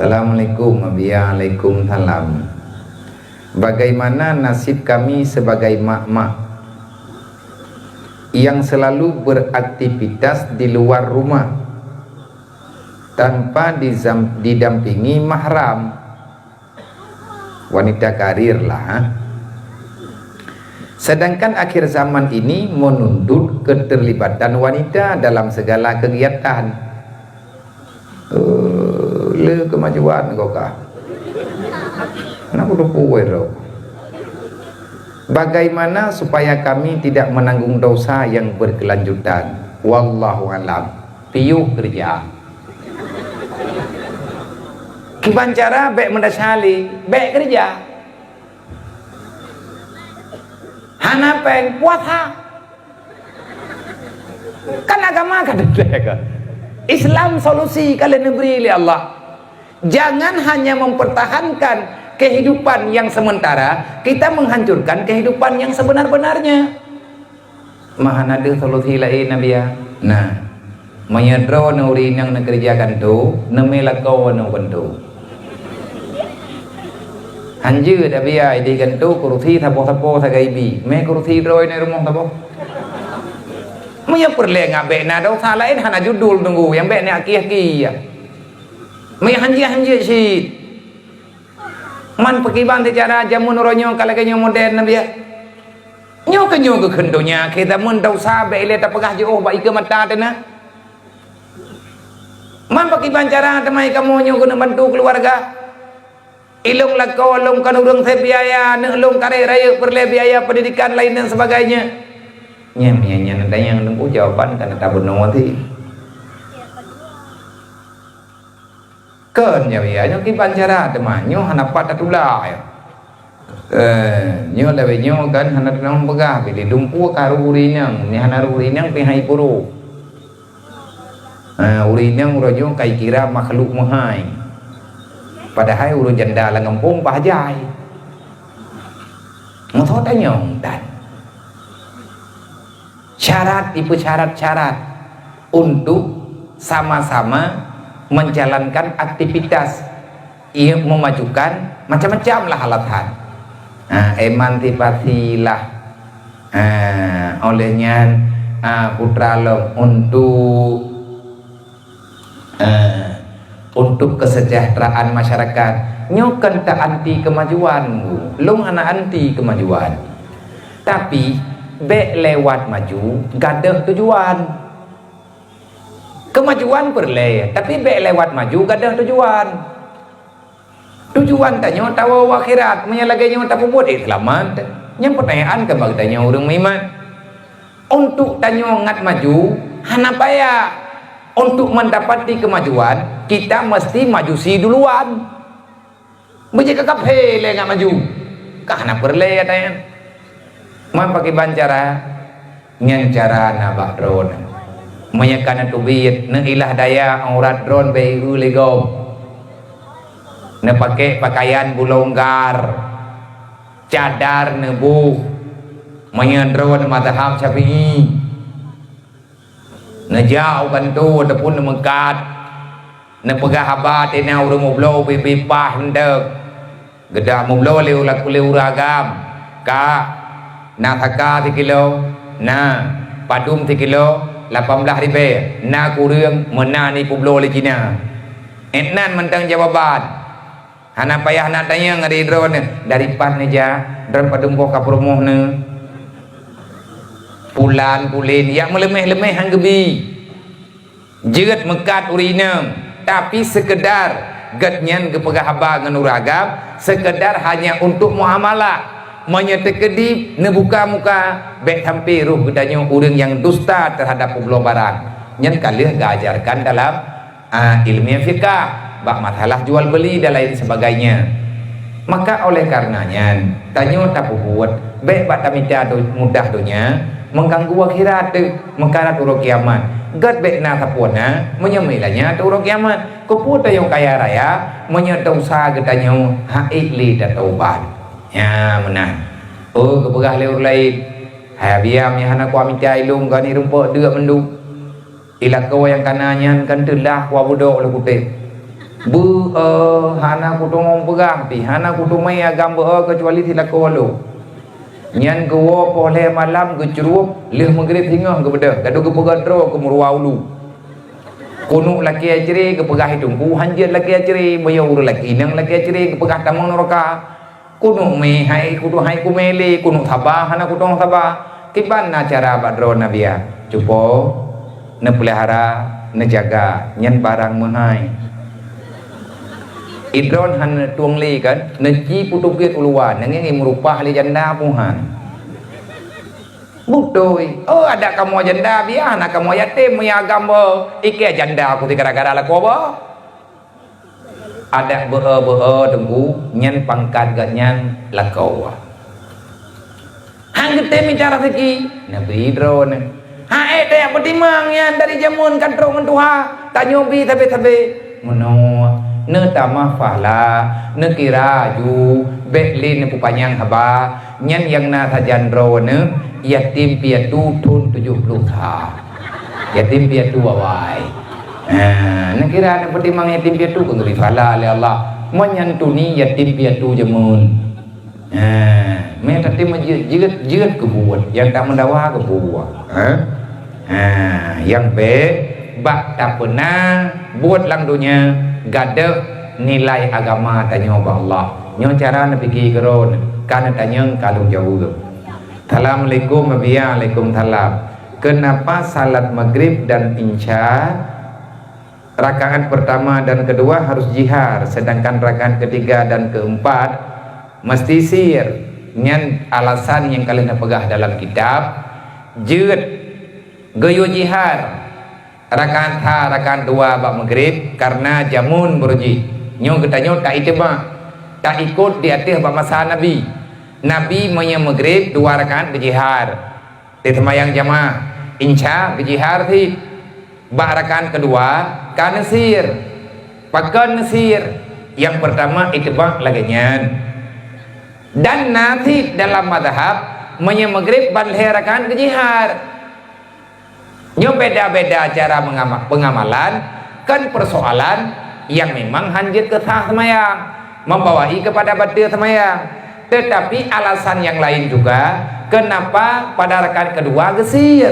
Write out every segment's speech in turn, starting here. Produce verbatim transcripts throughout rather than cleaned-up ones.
Assalamualaikum, Abiya. Waalaikumsalam. Bagaimana nasib kami sebagai mak-mak yang selalu beraktivitas di luar rumah tanpa dizam-, didampingi mahram? Wanita karir lah, ha? Sedangkan akhir zaman ini menuntut keterlibatan wanita dalam segala kegiatan. Eh, le kemajuan kau kah? Nak kudu puai tu. Bagaimana supaya kami tidak menanggung dosa yang berkelanjutan? Wallahu alam. Piôh keureuja. Kiban cara bèk meudesya lé, bèk keureuja. Hana pèng, puasa. Kan agama ka teuntèe kan. Islam solusi ka lheueh neubri lé Allah. Jangan hanya mempertahankan kehidupan yang sementara, kita menghancurkan kehidupan yang sebenar-benarnya. Meuhana deuh solusi laén, Abiya. Nah, meunyoe droeneuh ureueng inong neukeureuja kantô, neumè lakoe nyoe kantô. Hanjeuet, Abiya, idéh kantô kurusi saboh-saboh sagai bi. Mè kurusi droeneuh rumoh saboh. Meunyoe peureulèe ngat bèk na dosa laén, hana judul teunggu, nyang bèk na aki-aki. Mè hanjeuet-hanjeuet cit. Man peukiban teucara jameun uroe nyoe ka lagèe nyoe modern, Abiya. Nyoe keuh nyoe geukheun donya, akhé zameun desya bèk ilèe tapeugah jiôh bak ikeue mata teuh na. Man pakriban cara teuma kamoe nyoe keuneuk bantu keuluwarga? Ilôn lakoe lôn kon ureueng sép biaya, aneuk lôn kareh rayeuk peureulèe biaya pendidikan laén dan sebagainya. Nyan, nyan, nyan, dan nyang teungku jawaban ka na tabunoe teuh. Kon nyoe ya, nyoe kiban cara teuma, nyoe hana pat tatula ya. Eh, nyoe lawét nyoe kan hana teunong peugah, bila lumpu ka rôh ureueng inong, nyoe hana rôh ureueng inong pih hai puro. Eh, ureueng inong uroe nyoe kai kira makhluk meuhai. Padahai ureueng janda lam gampông bah jai. Meuthot tanyong tan. Syarat, ipeusyrat-syarat untuk sama-sama menjalankan aktivitas, ia memajukan macam-macam lah alasan. Ha, emansipasi lah. Ha, oleh nyan, ha, putra lom untuk, ha, untuk kesejahteraan masyarakat. Nyoe kan ta anti kemajuan, Bu. Lôn hana anti kemajuan. Tapi, bèk lewat maju gadôh tujuan. Kemajuan peureulèe, tapi bèk lewat maju gadôh tujuan. Tujuan tanyoe tawoe u akhirat, meunyoe lagèe nyoe tapeubuet, eh, seulamat. Nyan peutanyaan keu bak tanyoe ureueng meuiman. Untuk tanyoe ngat maju, hana payah. Untuk mendapati kemajuan, kita mesti majusi duluan. Beujeuet keu kaphé lé ngat maju. Ka hana peureulèe ata nyan. Man pakriban cara? Nyan cara na bak droeneuh. Meunyoe ka neuteubiet, neuilah daya aurat droeneuh bèk ieu lé gob. Neupakè pakaian bulonggar, cadar neuboh. Meunyoe droeneuh mazhab Syafi'i. Neujak u kantô ataupun neumeukat, neupeugah haba teuh na ureueng meubloe ubé-ubé paih mantong. Geudak meubloe lé ula-, lé ureueng agam, "Kak, na saka sikilo, na padum sikilo, lapan blaih ribèe, na kureueng, meunan ipeubloe lé Cina." Ék nan mantong jawaban. Hana payah na tanyong ari droeneuh, dari pat neujak, droeneuh padum boh ka peurumoh neuh. Pulan, pulin, jak meuleumèh-leumèh han geubi. Jeuet meukat ureueng inong, tapi seukeudar geuhnyan geupeugah haba ngon ureueng agam, seukeudar hanya untuk muamalah. Meunyoe teukeudi neubuka muka, bèk sampai rôh geutanyoe ureueng nyang dusta teuhadap peubloe barang. Nyan ka lheueh geuajarkan dalam ah, ilmiah fikah, bak masalah jual beli dan lain sebagainya. Maka oleh karena nyan, tanyoe tapeubuet, bèk bak tamita do-, mudah donya, mengganggu akhirat teuh, meukarat uroe kiamat. Gèt bèk na sapeue na, meunyoe meuilanya teuh uroe kiamat. Keupeue tanyoe kaya raya, meunyoe desya geutanyoe hana ék lé tataubat. Nyan meunan. Oh, geupeugah lé ureueng laén, "Hai Abiya, meunyoe hana kuamita ilôn, kani rumpok deuk mandum." Ilakoe nyang kana nyan kan teulah kuabudok lé kutem. Beu-e hana kuteumé peugah pih, hana kuteumé agam beu-e keucuali silakoe lôn. Nyan geuwoe poh lhée malam geucrueb, lheueh meugreb singoh geubeudôh, gado geupeugah droe keu meuruwa ulu. Keuneuk lakée cre geupeugah i teungku, hanjeuet lakée cre, meunyoe ureuëng lakée inong lakée cre geupeugah tamong nuraka. Keuneuk mé hai kudu hai kumé lé, keuneuk saba hana kutong saba. Kiban na cara bak droe Nabi ya? Cupo, neupeulihara, neujaga, nyan barang meuhai. Idron han tueng lé kan, neuci putôh gét uluwa, neungieng meurupah lé janda puhan. Beutôi. Oh, adak kamoe janda biah, na kamoe yatim, meunyo agam boh, ikée janda ku gara-gara lakoe boh. Adak beu-e-beu-e teungku, nyan pangkat geuh nyan lakoe. Han geutem mita raseuki, neubri droeneuh. Ha ék tajak peutimang nyan dari jameun ka trok ngon tuha, tanyoe bi sabe-sabe. Meunoe, neutamah pahala, neukira aju, bék lé neupeupanyang haba, nyan nyang na sajan droeneuh, yatim piatu thon tujoh ploh sa. Yatim piatu awai. Ha, neukira neupeutimang yatim piatu keu geubri pahala lé Allah. Meunyan tuni yatim piatu jameun. Ha, meutatém jeuet, jeuet, jeuet keu buet, nyang tak meudawa keu buet. Ha? Ha, nyang bék bak tapeuna buet lam donya gadôh nilai agama tanyoe bak Allah. Nyoe cara neupike keudroe, ka neutanyong ka lôn jaweueb. Assalamualaikum, Abiya. Waalaikumsalam. Kenapa salat maghrib dan isya rakaat pertama dan kedua harus jihar, sedangkan rakaat ketiga dan keempat mesti sir? Nyan alasan nyang ka lheueh neupeugah dalam kitab, jeuet geuyue jihar rakaat sa, rakaat dua bak maghrib karena jameun beureuji. Nyoe geutanyoe taiteuba, taikot di ateueh bak masa Nabi. Nabi meunyoe maghrib dua rakaat geujihar, teuseumayang jamaah, isya geujihar cit. Bak rakaat keudua ka neusir. Pakon neusir? Nyang peurtama itibak lagée nyan. Dan na cit dalam mazhab meunyoe maghrib ban lhée rakaat geujihar. Nyoe beda-beda cara mengama-, pengamalan, kan persoalan yang memang hanjeuet keusah seumayang, membawai kepada bateue seumayang. Tetapi alasan yang lain juga, kenapa pada rakaat kedua geusir?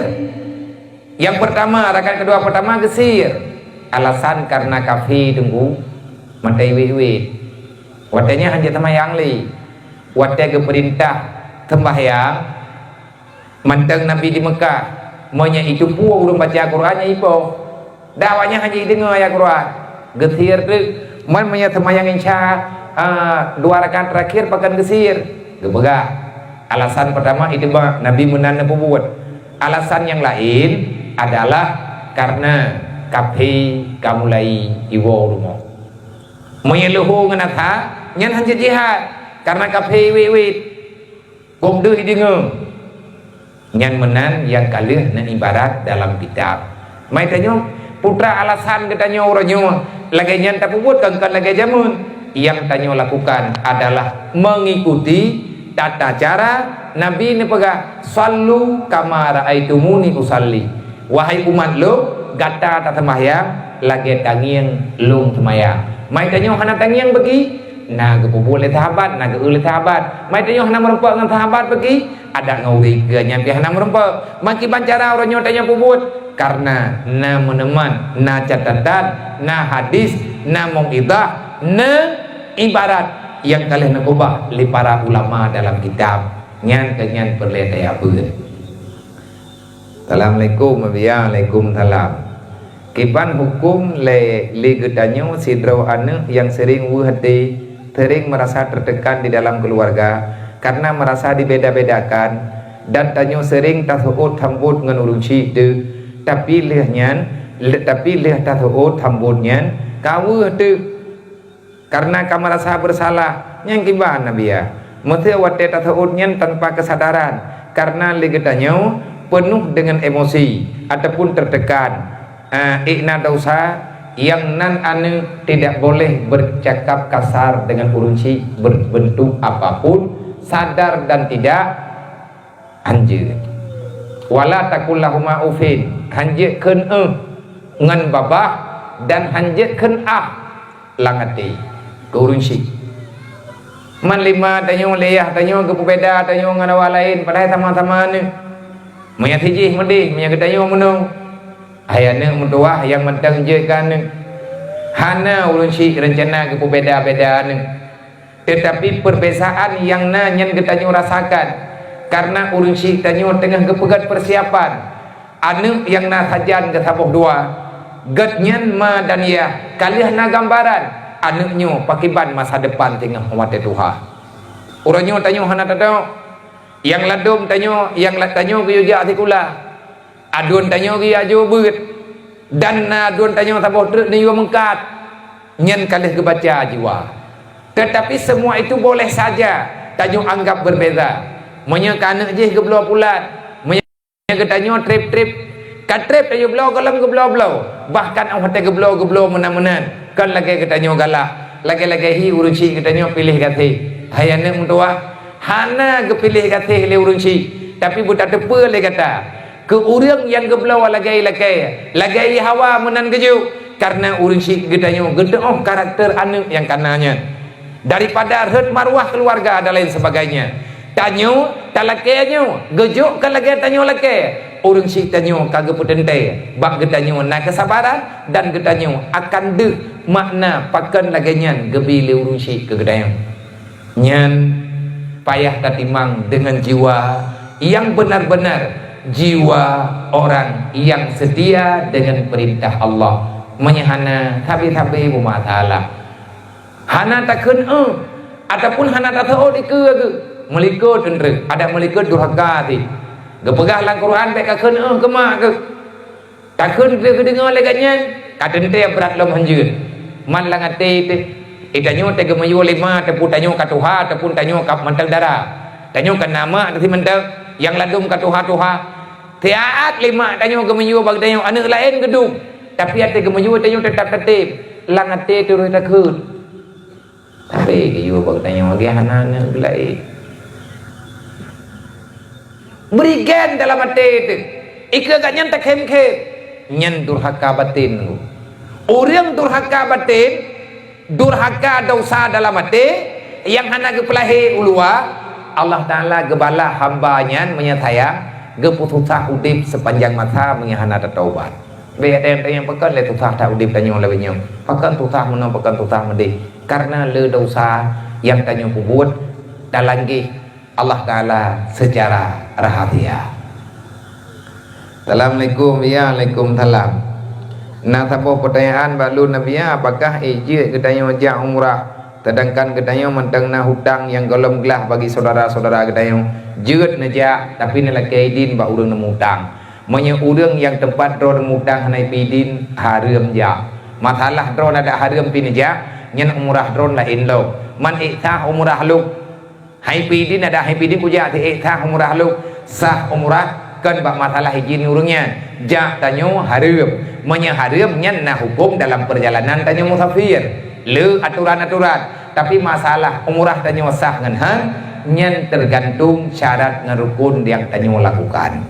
Yang pertama, rakaat kedua pertama geusir. Alasan karena kafé teungku, mata iwit-iwit. Watée nyan hanjeuet seumayang lé. Watée geupeurintah sembahyang, mantong Nabi di Mekah, meunyoe jiteupeue ureuëng baca Quran nyang ipoh, dak awaknyan hana jideungoe ayat Quran. Geusir teuk, man meunyoe seumayang isya, ah, dua rakaat terakhir pakon geusir. Geupeugah, alasan pertama itibak Nabi meunan neupeubuet. Alasan nyang laén adalah karena kafé ka mulai iwoe u rumoh. Meunyoe leuho ngon asa, nyan hanjeuet jihad, karena kafé iwit-iwit. Gob deuh ideungoe. Nyan meunan nyang ka lheueh neuibarat dalam kitab. Mai tanyoe, peue teuma alasan geutanyoe uroe nyoe lagée nyan tapeubuet kon-kon lagée jameun. Nyang tanyoe lakukan adalah mengikuti tata cara Nabi neupeugah, "Shallu kama ra'aitumuni usalli." Wahai umat lôn, gata taseumbahyang lagée tangieng lôn seumayang. Mai tanyoe hana tangieng beugi, na geupeubuet lé sahabat, na geu-eu lé sahabat. Mai tanyoe hana meureumpok ngon sahabat beugi, adak ngon ureuëng keu nyan pih hana meureumpok. Meukiban cara uroe nyoe tanyoe peubuet, karena na meuneuman, na catatan, na hadis, na mauidhah, na ibarat nyang ka lheueh neukeubah lé para ulama dalam kitab. Nyan keu nyan peureulée tayabeuet. Assalamualaikum, Abiya. Waalaikumsalam. Kiban huköm lé, lé geutanyoe sidroe aneuëk nyang sering weueh até, sering merasa tertekan di dalam keluarga karena merasa dibeda-bedakan, dan tanyoe sering taseuôt sambot ngon ureuëng syik teuh, tapi lheueh nyan, le-, tapi lheueh taseuôt sambot nyan ka weueh teuh. Karena ka merasa bersalah, nyang kiban Abiya. Meusé watée taseuôt nyan tanpa kesadaran, karena lé geutanyoe peunoh deungon emosi ataupun tertekan. Ah, ék na desya nyang nan aneuëk tidak boleh bercakap kasar dengan ureuëng syik berbentuk apapun, sadar dan tidak, hanjeuet. Wala taqul lahuma uffin, hanjeuet kheun éh ngon babah dan hanjeuet kheun ah. lam até keu ureuëng syiek. Man lé ma tanyoe, lé yah tanyoe geupeubeda tanyoe ngon awak laén, padahai sama-sama aneuëk. Meunyoe sijih meudeh, meunyoe geutanyoe meunoe, hai aneuëk meutuwah nyang mantong jeuet keu aneuëk. Hana ureuëng syiek reuncana geupeubeda-beda aneuëk. Teutapi perbedaan nyang na nyan geutanyoe rasakan, kareuna ureuëng syiek tanyoe teungoh geupeugét peusiapan. Aneuëk nyang na sajan geusaboh dua, gét nyan ma dan yah, ka lheueh na gambaran aneuëk nyoe pakriban masa depan teungoh watée tuha. Uroe nyoe tanyoe hana tatôk, nyang ladôm tanyoe, nyang la-, tanyoe geuyue jak sikula. Aduen tanyoe geuyue aju beuet, dan na aduen tanyoe saboh treuk neuyue meungkat. Nyan ka lheueh geubaca jiwa. Tetapi semua itu boleh saja tanyoe anggap berbeda. Meunyoe ka aneuëk jih geubloe pulan, meunyoe geutanyoe treb-treb, ka treb tanyoe bloe gohlom geubloe-bloe, bahkan óh watée geubloe-geubloe meunan-meunan, kon lagée geutanyoe galak, lagée-lagée hi ureuëng syiek geutanyoe piléh gaséh. Hai aneuëk meutuwah, hana geupiléh gaséh lé ureuëng syiek, tapi beutateupeue lé gata. Keu ureuëng nyang geubloe lagée lakée, lagée hawa meunan geujok, kareuna ureuëng syiek geutanyoe geuteuôh karakter aneuëk nyang kana nyan. Daripada rhot marwah keuluwarga dan lain sebagainya. Tanyoe talakée nyoe geujok ka lagée tanyoe lakée. Ureuëng syiek tanyoe ka geupeuteuntée bak geutanyoe na keusabaran dan geutanyoe akan deuh makna pakon lagée nyan geubi lé ureuëng syiek keu geutanyoe. Nyan payah tatimang deungon jiwa nyang beunar-beunar jiwa orang nyang seutia deungon peurintah Allah. Meunyoe hana, sabe-sabe beumasalah. Hana takheun "eu" ataupun hana taseuôt dikeue geuh. Meulikot teuntrek, adak meulikot durhaka sih. Geupeugah lam Quran bék kakheun "eu" keu mak geuh. Takheun geudeungoe lé gobnyan, ka teuntée brat lom hanjeuet. Man lam até teuh, eh, tanyoe teuh geumiyueb lé ma, teupeu tanyoe ka tuha, teupeu tanyoe ka mantong dara. Tanyoe ka na mak teuh simantong, nyang ladôm ka tuha-tuha. Siat lé mak tanyoe geumiyueb bak tanyoe aneuëk laén geudum, tapi até geumiyueb tanyoe teutap tatém. Lam até teuh rhot takheun. Tapi geuyue bak tanyoe lagée hana aneuëk laén. Bri gen dalam até teuh. Ikeue gobnyan takhém-khém. Nyan durhaka batin. Ureuëng durhaka batin, durhaka desya dalam até, nyang hana geupeulahé u luwa, Allah Taala geubalah hamba nyan meunyoe sayang, geupeususah udeb seupanjang masa meunyoe hana tataubat. Bék ada nyang tanyong pakon lé susah that udeb tanyoe lagée nyoe. Pakon susah meunoe, pakon susah meudeh. Kareuna le desya nyang tanyoe peubuet, talanggeh Allah Taala seucara rahasia. Assalamualaikum, ya, waalaikumsalam. Na saboh peutanyaan bak lôn, Nabi, ya, apakah ék jeuet geutanyoe jak umrah, seudangkan geutanyoe mantong na hutang nyang gohlom glah bagi syedara-syedara geutanyoe? Jeuet neujak, tapi neulakée idin bak ureuëng neumutang. Meunyoe ureuëng nyang teumpat droe mutang hana ipeudin, hareuem jak. Masalah droe adak hareuem pih neujak, nyan umrah droe laén lom. Man ék sah umrah lôn. Hai peudin adak hai peudin kujak si ék sah umrah lôn. Sah umrah kon bak masalah idin ureuëng nyan. Jak tanyoe hareuem. Meunyoe hareuem nyan na huköm dalam peurjalanan tanyoe musafir. Le atoran-atoran. Tapi masalah umrah tanyoe sah ngon han, nyan teugantung syarat ngon rukun nyang tanyoe lakukan.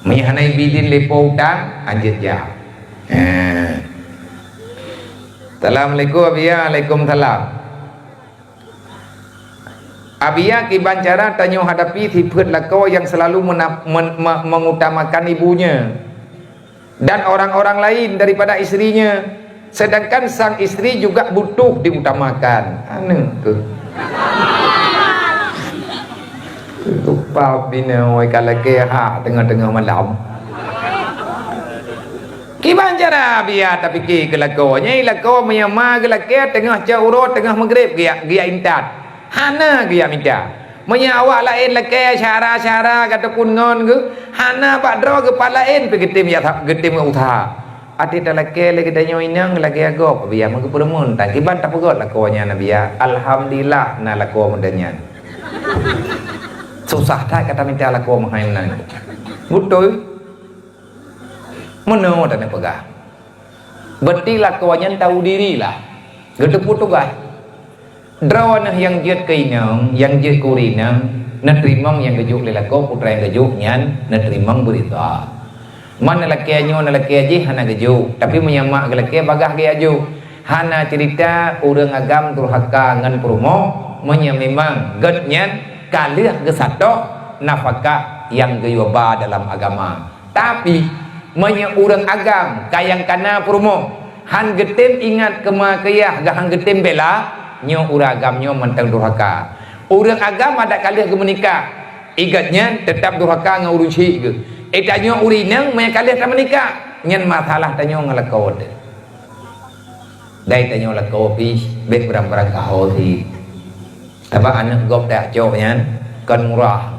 Meunyoe hana ipeudin lé po utang, hanjeuet jak. He. Assalamualaikum, Abiya. Waalaikumsalam. Abiya, kiban cara tanyoe hadapi sifeuet lakoe nyang seulalu mena-, men-, me-, mengutamakan ibunya dan orang-orang lain daripada istrinya, sedangkan sang istri juga butuh diutamakan. Aneuëk keuh. Lupa bina wai ka lagée hak teungoh-teungoh malam. Kiban cara Abiya tapike keu lakoe nyan, lakoe meunyoe ma geulakée teungoh cot uroe, teungoh meugreb geujak, geujak intat. Hana geujak mita. Meunyoe awak laén lakée syedara-syedara gata pun ngon geuh, hana bak droe geupat laén pih geutem ya, geutem useuha. Até talakée lé geutanyoe inong lagée gob, Abiya meugeupeurumun, tan kiban tapeugét lakoe nyan, Abiya. Alhamdulillah na lakoe model nyan. Susah that gata mita lakoe meuhai meunan. Beutôi. Meunoe taneuk peugah. Berarti lakoe nyan tahu diri lah. Geuteupeue tugaih. Droeneuh nyang jeuet keu inong, nyang jeuet keu ureuëng inong, neuteurimong nyang geujok lé lakoe, putra nyang geujok nyan neuteurimong beurita. Man neulakée nyoe neulakée jih hana geujok, tapi meunyoe mak geulakée bagaih geuyak jok. Hana ceurita ureuëng agam durhaka ngon peurumoh, meunyoe memang gét nyan ka lheueh geusatok nafakah nyang geuyue ba dalam agama. Tapi, meunyoe ureuëng agam ka nyang kana peurumoh, han geutem ingat keu ma keu yah, geuh han geutem bela, nyoe ureuëng agam nyoe mantong durhaka. Ureuëng agam adak ka lheueh geumeunikah, i gét nyan teutab durhaka ngon ureuëng syik geuh. Eh, tanyoe ureuëng inong meunyoe ka lheueh tameunikah, nyan masalah tanyoe ngon lakoe teuh. Dai tanyoe lakoe pih bék beurang-beurang kaho sit. Sabab aneuëk gob tacok nyan kon murah.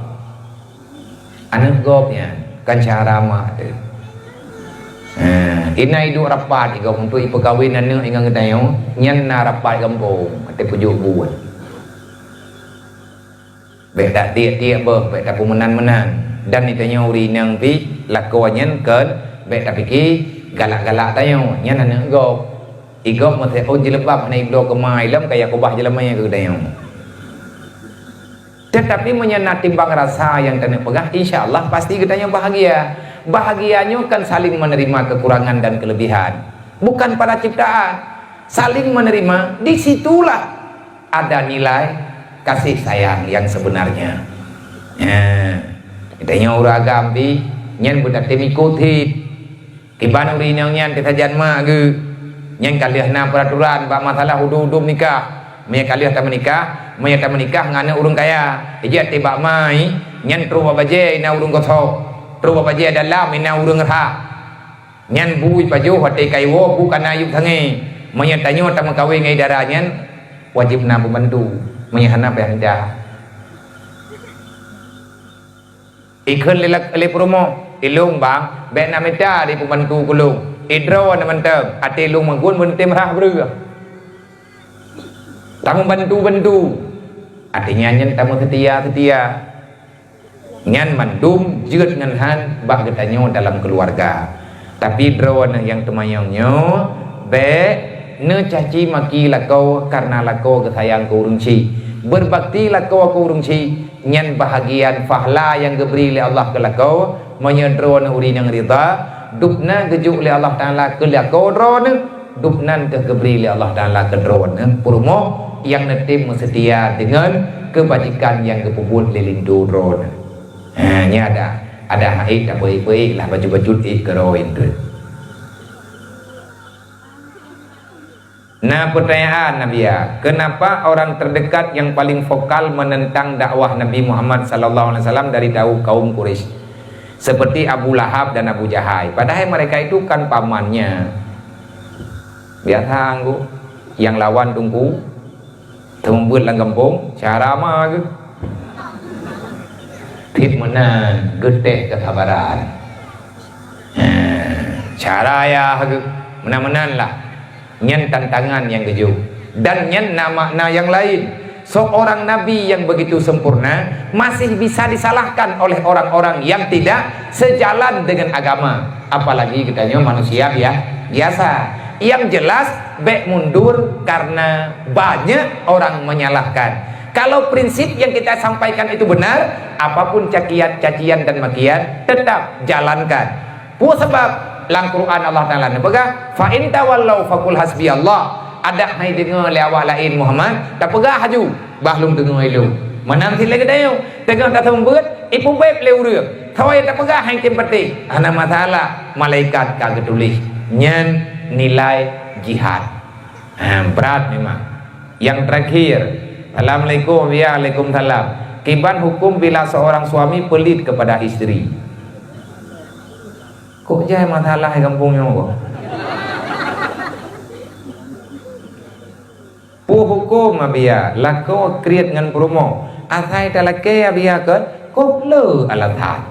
Aneuëk gob nyan kon syara mah teuh. Ha, ina iduek rapat i gob untuk ipeukawen aneuëk ingat geutanyoe, nyan na rapat gampông, até peujok buet. Bék tatiek-tiek boh, bék tapeumeunan-meunan. Dan di tanyoe ureuëng inong pih lakoe nyan kon bék tapike galak-galak tanyoe, nyan aneuëk gob. I gob meusé ôn jilbab hana ibloe keumai lom kaya kubah jeulamé keu geutanyoe. Tetapi meunyoe na timbang rasa nyang taneuk peugah, insya Allah pasti geutanyoe bahagia. Bahagia nyoe kan saling menerima kekurangan dan kelebihan, bukan pada ciptaan. Saling menerima, di situlah ada nilai kasih sayang yang sebenarnya. Nya, geutanyoe ureuëng agam pih nyan beutatem ikot hit. Kiban ureuëng inong nyan teusajan mak geuh. Nyan ka lheueh na peuraturan bak masalah udum-udum nikah. Meunyoe ka lheueh tameunikah, meunyoe tameunikah ngon aneuëk ureuëng kaya, ijak tibak mai, nyan trok bak bajée ina ureuëng gosok, trok bak bajée dalam ina ureuëng rhah. Nyan bu ipajoh watée kaiwoe bu kana yup sangée. Meunyoe tanyoe tameukawen ngon idara nyan, wajéb na pembantu. Meunyoe hana payah mita. Ikheun lé lak-, lé peurumoh, "Ilong bang, bék na mita di pembantu keu lôn. Idroe na mantong, até lôn meugun meuntem rhah breueh." Tameubantu-bantu, artinya nyan tameuseutia-seutia. Nyan mandum jeuet ngon han bak geutanyoe dalam keuluwarga. Tapi droeneuh nyang teumanyong nyoe, bék neucaci maki lakoe kareuna lakoe geusayang keu ureuëng chik. Beurbakti lakoe keu ureuëng chik, nyan bahagian pahala nyang geubri lé Allah keu lakoe. Meunyoe droeneuh ureuëng nyang ridha, dubna geujok lé Allah Taala keu lakoe droeneuh, dubnan kheueh geubri lé Allah Taala keu droeneuh peurumoh nyang neutem meuseutia deungon keubajikan nyang geupeubuet lé linto droeneuh. Ha, nyan ada, ada hait tapeuék-peuék lah bacut-bacut ék keudroe indeuet. Na peutanyaan, Nabiya, kenapa orang terdekat yang paling vokal menentang dakwah Nabi Muhammad sallallahu alaihi wasallam dari tahu kaum Quraisy, seperti Abu Lahab dan Abu Jahal, padahal mereka itu kan pamannya? Biasa anggu yang lawan tungku. Teumeubeuet lam gampông, cara ma geuh. Tiep meunan, geutéh keusabaran. Cara yah geuh, meunan-meunan lah. Nyan tantangan nyang geujok. Dan nyan na makna nyang laén. Seorang nabi yang begitu sempurna masih bisa disalahkan oleh orang-orang yang tidak sejalan dengan agama. Apalagi geutanyoe manusia bia-, biasa. Yang jelas, bék mundur karena banyak orang menyalahkan. Kalau prinsip yang kita sampaikan itu benar, apapun cakian, cacian dan makian, tetap jalankan. Peue sabab? Lam Quran Allah Taala neupeugah, "Fa in tawallau faqul hasbiyallah." Adak hai deungoe lé awak laén Muhammad, tapeugah haju, "Bah lôn deungoe lôn." Meunan cit lagée tanyoe, teungoh taseumeubeuet, ipeubeb lé ureuëng. Soe nyang tapeugah hana tem patéh, hana masalah, malaikat ka geutuléh. Nyan nilai jihad. Ha, brat memang. Yang terakhir, "Assalamualaikum." "Waalaikumsalam." Kiban hukum bila seorang suami pelit kepada istri? Kok jai masalah di gampông nyoe? Peue huköm, Abiya, lakoe kriet ngon peurumoh? Asai talakée, Abiya, keu, kok le alasan?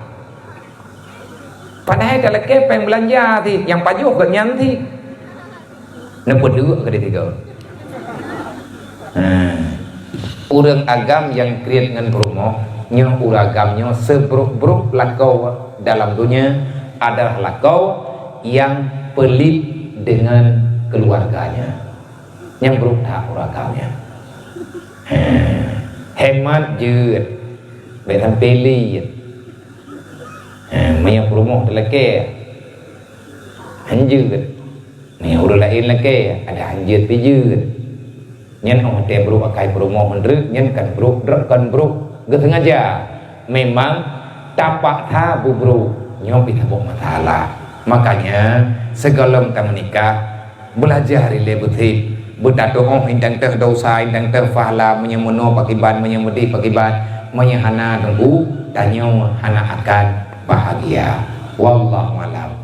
Padahai talakée péng beulanja cit, nyang pajoh gobnyan cit. Neupeuduek keu di tiga. Nah, ureuëng agam nyang kriet ngon peurumoh, nyoe ureuëng agam nyoe seubrok-brok lakoe dalam donya adalah lakoe nyang pelit deungon keuluwarganya. Nyang brok that ureuëng agam nyan. Hemat jeuet, bék sampai liet. Meunyoe peurumoh talakée, hanjeuet. Nyoe ureuëng laén lakée, ada hanjeuet pih jeuet. Nyan óh watée brok akai peurumoh meunreuk, nyan kan brok, drok kan brok geusengaja. Memang tapak that beubrok, nyoe pih saboh masalah. Makanya, sigohlom tameunikah, beulajar ilée beusit. Beutatuoh indang teuh dosa, indang teuh pahala, meunyoe meunoe pakiban, meunyoe meudeh pakiban, meunyoe hana teungku, tanyoe hana akan bahagia. Wallahu a'lam.